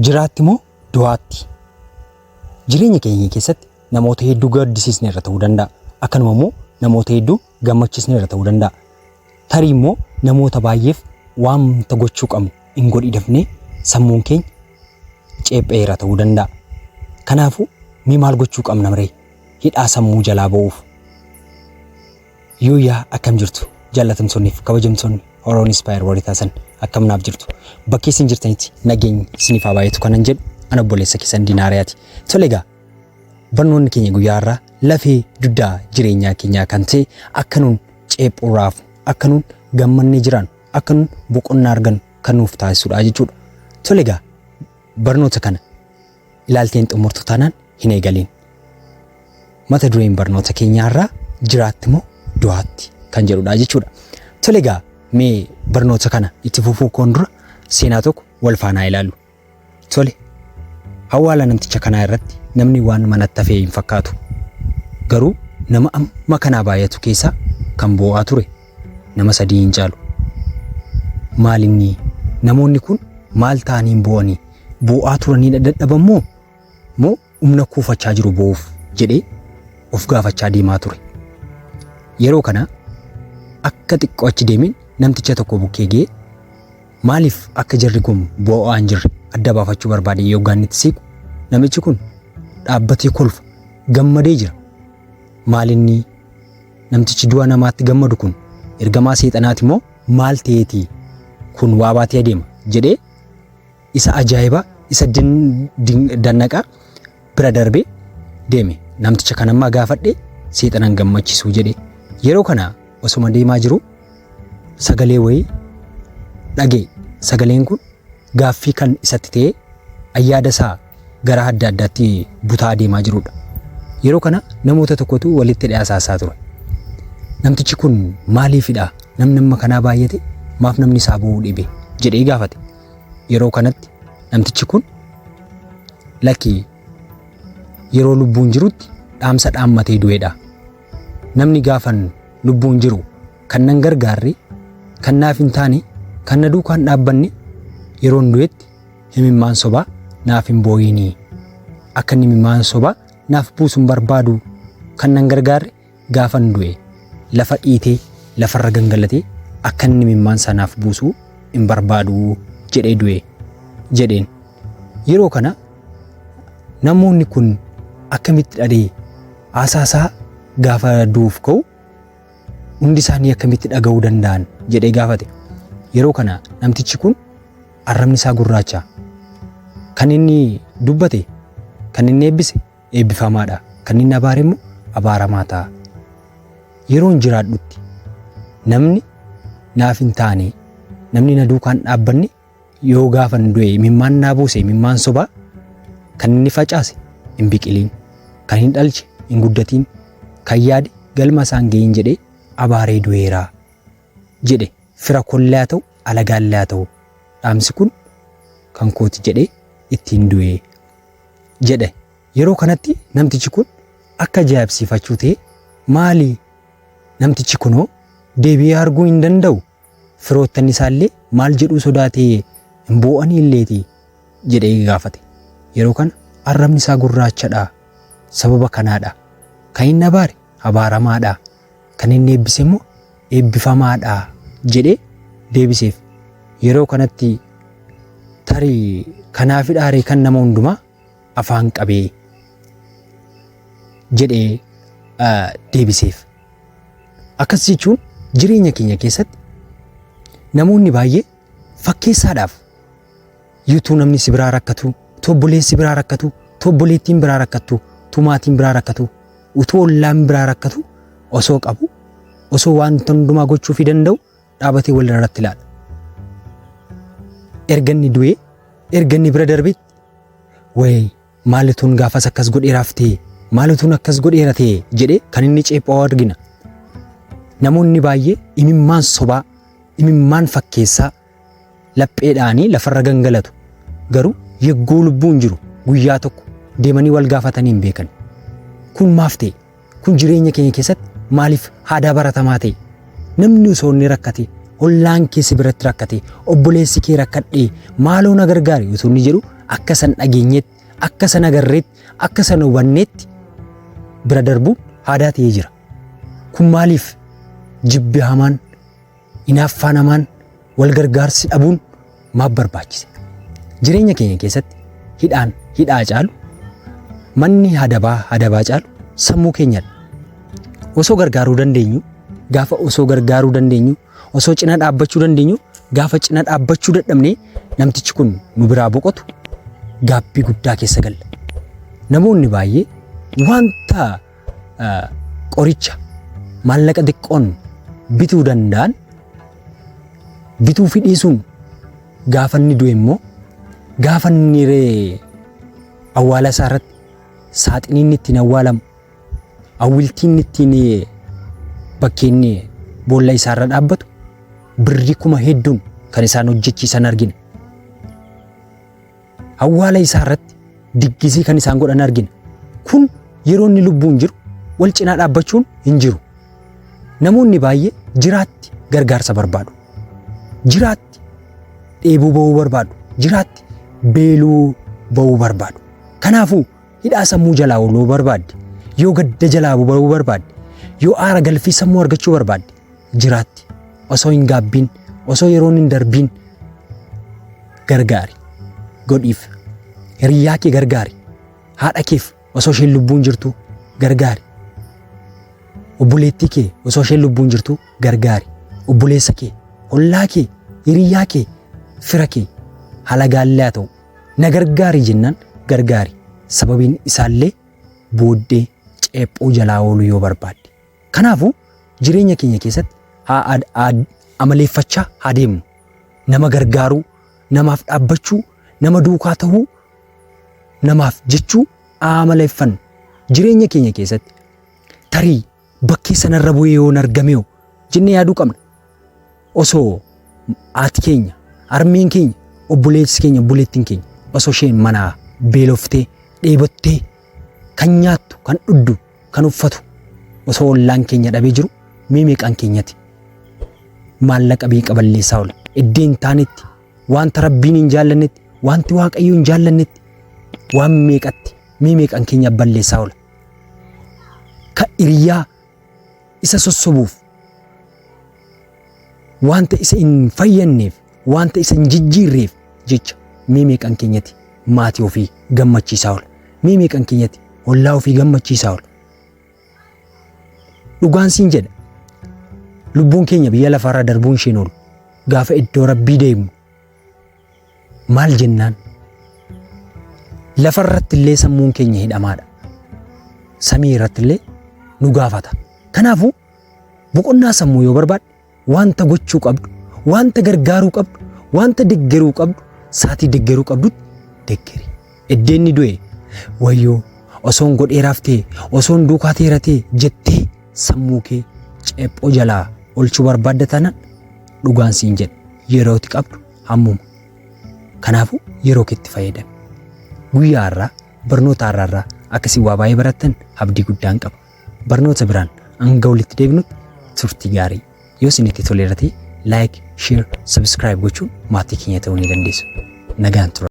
Jiraatti moo du'aatti? Jireenya keenya keessatti namoota hedduu gaddisiisneerra ta'uu danda'a. Akkanuma immoo namoota hedduu gammachiisneerra ta'uu danda'a. Tarii immoo namoota baay'eef wanta gochuu qabnu hin godhi dafnee sammuun keenya ceepheera ta'uu danda'a. Kanaafuu mee maal gochuu qabna ree? Hidhaa sammuu jalaa ba'uuf. Yooyyaa, akkam jirtu? Jaallatamtoonni fi kabajamtoonni Oroon Inspire warri taasan, akkam naaf jirtu? Bakkee isin jirtanitti nageenyi isiniif haa baay'atu kanan jedhu ana obboleessa keessan Dinaariyaati. Tole egaa, barnoonni keenya guyyaa har'aa lafee dugdaa jireenyaa keenyaa kan ta'e, akka nuun ceephuurraaf, akka nuun gammannee jiraannu, akka nuun boqonnaa argannu kan nuuf taasisudha jechuudha. Tole egaa, barnoota kana ilaalteen xumurtu taanaan hin eegaliin. Mata dureen barnoota keenyaa irraa jiraatti moo du'aatti kan jedhudha jechuudha. Tole egaa, mee barnoota kana itti fufuu koon dura seenaa tokko wal faanaa ilaallu. Tole, awwaala namticha kanaa irratti namni waan manatti hafee hin fakkaatu. Garuu nama amma kanaa baay'atu keessaa kan boo'aa ture nama sadii hin caalu. Maal inni, namoonni kun maal ta'anii hin boo'anii? Boo'aa turanii dadhaban moo humna kuufachaa jiru boo'uuf jedhee of gaafachaa deemaa ture. Yeroo kana akka xiqqoo achi deemeen namticha tokko bukkee ga'ee, maaliif akka jarri kun boo'aa hin jirre adda baafachuu barbaade. Yoggaan itti siqu namichi kun dhaabbatee kolfa, gammadee jira. Maal inni, namtichi du'a namaatti gammadu kun ergamaa seexanaati moo maal ta'eeti kun waa baatee adeema jedhee isa ajaa'ibaa isa dannaqaa bira darbee deeme. Namticha kan ammaa gaafadhe seexanan gammachisuu jedhe. Yeroo kana osuma deemaa jiru sagalee wayii dhaga'e. Sagaleen kun gaaffii kan isatti ta'e, ayyaada isaa gara adda addaatti butaa deemaa jirudha. Yeroo kana namoota tokkotu walitti dhiyaasaa ture. Namtichi kun maaliifidha namni amma kanaa baay'ate, maaf namni isaa bu'uu dhibe jedhee gaafate. Yeroo kanatti namtichi kun, lakki, yeroo lubbuun jirutti dhaamsa dhaammatee du'edha. Namni gaafan lubbuun jiru kan nan gargaarre, kan naaf hin taane, kan na duukaan dhaabbanne, yeroon du'etti himimmaan sobaa naaf hin boo'inii. Akka inni himimmaan sobaa naaf buusu hin barbaadu. Kan nan gargaarre gaafan du'e lafa dhiitee lafarra gangalatee akka inni himimmaan isaa naaf buusuu hin barbaadu jedhee du'e jedheen. Yeroo kana namoonni kun akkamitti dhadhee haasaa isaa gaafa du'uuf ka'u hundi isaanii akkamitti dhaga'uu danda'an jedhee gaafate. Yeroo kana namtichi kun arrabni isaa gurraacha. Kan inni dubbate, kan inni eebbise eebbifamaadha. Kan inni abaare immoo abaaramaa ta'a. Yeroon jiraadhutti namni naaf hin taane, namni na duukaan dhaabbanne, yoo gaafan du'e imimmaan naa buuse, imimmaan sobaa kan inni facaase hin biqiliin, kan hin dhalche hin guddatiin, kan yaade galma isaan ga'iin jedhee abaaree du'eera jedhe. Fira kollee haa ta'u, alagaallee haa ta'u, dhaamsi kun kan kooti jedhee ittiin du'e jedhe. Yeroo kanatti namtichi kun akka ajaa'ibsiifachuu ta'e, maali, namtichi kunoo deebi'ee arguu hin danda'u, firoottan isaallee maal jedhuu sodaatee hin boo'anii illeeti jedhee gaafate. Yeroo kana arrabni isaa gurraachadha. Sababa kanaadha. Kan inni abaare abaaramaadha. Kan inni eebbise immoo eebbifamaadha jedhee deebiseef. Yeroo kanatti tarii kanaafidhaaree kan nama hundumaa afaan qabee jedhee deebiseef. Akkas jechuun jireenya keenya keessatti namoonni baay'ee fakkeessaadhaaf yuutuu namni si biraa rakkatu, utuu obboleessi biraa rakkatu, utuu obboleettiin biraa rakkattu, utuu maatiin biraa rakkatu, utuu ollaan biraa rakkatu, osoo qabu, osoo wanta hundumaa gochuufii danda'u dhaabatee wal irratti ilaala. Erga inni du'ee, erga inni bira darbetti, wayi maalituun gaafas akkas godheeraaf ta'e, maalituun akkas godheera ta'e jedhee kan inni ceephaa'u argina. Namoonni baay'ee imimmaan sobaa, imimmaan fakkeessaa lapheedhaanii lafarra gangalatu. Garuu yegguu lubbuun jiru guyyaa tokko deemanii wal gaafatanii hin beekan. Kun maaf ta'e? Kun jireenya keenya keessatti maaliif aadaa baratamaa ta'e? Namni osoo inni rakkate, ollaan kee si biratti rakkate, obboleessi kee rakkadhee maaloo na gargaari osoo inni jedhu Akka san dhageenyetti, akka san agarreetti, akka san hubanneetti bira darbuun aadaa ta'ee jira. Kun maaliif jibbi hamaan, hinaaffaan hamaan, wal gargaarsi dhabuun maaf barbaachise? Jireenya keenya keessatti hidhaan hidhaa caalu, manni hadabaa hadabaa caalu sammuu keenyadha. Osoo gargaaruu dandeenyu, gaafa osoo gargaaruu dandeenyu, osoo cina dhaabbachuu dandeenyu, gaafa cina dhaabbachuu dadhabnee namtichi kun nu biraa boqotu gaabbii guddaa keessa galla. Namoonni baay'ee wanta qoricha maallaqa xiqqoon bituu danda'an bituu fi dhiisuun gaafa inni du'e immoo gaafa inni awwaala isaa irratti saaxiniin ittiin awwaalamu awwiltiin ittiin bakkeen boolla isaa irra dhaabbatu birrii kuma hedduun kan isaan hojjechiisan argina. Awwaala isaa irratti diggisii kan isaan godhan argina. Kun yeroo inni lubbuun jiru wal cinaa dhaabbachuun hin jiru. Namoonni baay'ee jiraatti gargaarsa barbaadu. Jiraatti dheebuu ba'uu barbaadu. Jiraatti beeluu ba'uu barbaadu. Kanaafuu hidhaa sammuu jalaa ooluu barbaadde, yoo gadda jalaa ba'uu barbaadde, yoo aara galfii sammuu argachuu barbaadde, jiraatti osoo hin gaabbiin, osoo yeroon hin darbiin gargaari. Godhiif. Hiriyyaa kee gargaari. Haadha keef osoo isheen lubbuun jirtu gargaari. Obboleettii kee osoo isheen lubbuun jirtu gargaari. Obboleessa kee, ollaa kee, hiriyyaa kee, fira kee halagaallee haa ta'u na gargaari jennaan gargaari. Sababiin isaallee booddee ceephoo jalaa ooluu yoo barbaadde. Kanaafuu jireenya keenya keessatti haa amaleeffachaa haa deemnu. Nama gargaaruu, namaaf dhaabbachuu, nama duukaa ta'uu, namaaf jechuu amaleeffannu. Jireenya keenya keessatti tarii bakkee sanarra bu'ee yoon argameeho jennee yaaduu qabna. Osoo haati keenya, harmeen keenya, obboleessi keenya, obboleettiin keenya osoo isheen manaa beeloftee, dheebottee kan nyaattu, kan dhugdu, kan uffatu osoo ollaan keenya dhabee jiru mee meeqaan keenyati maallaqa meeqa balleessaa oola. Iddoo hin taanetti, wanta rabbiin hin jaallannetti, wanti waaqayyo hin jaallannetti waan meeqatti mee meeqaan keenya balleessaa oola. Ka hiriyaa isa sossobuuf wanta isa hin fayyanneef, wanta isa hin jijjiirreef jecha mee meeqaan keenyati maatii ofii gammachiisaa oola. Mee meeqaan keenyati ollaa ofii gammachiisaa oola. Dhugaan siin jedha. Lubbuun keenya biyya lafaarraa darbuun isheen oolu. Gaafa iddoo rabbii deemnu maal jennaan? Lafarratti illee sammuun keenya hidhamaadha. Samii irratti illee nu gaafata. Kanaafuu boqonnaa sammuu yoo barbaadde wanta gochuu qabdu, wanta gargaaruu qabdu, wanta deggeruu qabdu, saatii deggeruu qabdutti deggeri. Eddeenni du'e wayyoo osoon godheeraaf ta'e, osoon duukaa teera ta'e jettee sammuu kee ceephoo jalaa olchuu barbaadda taanaan dhugaan siin jedha yerooti qabdu hammuma. Kanaafuu yeroo keetti fayyadami. Guyyaa har'aa barnoota har'aa irraa akkasii waa baay'ee barattan abdii guddaan qaba. Barnoota biraan hanga walitti deebinutti turtii gaarii. Yoo isinitti toleera ta'e like, share, subscribe gochuun maatii keenya ta'uu ni dandeessu. Nagaan tura.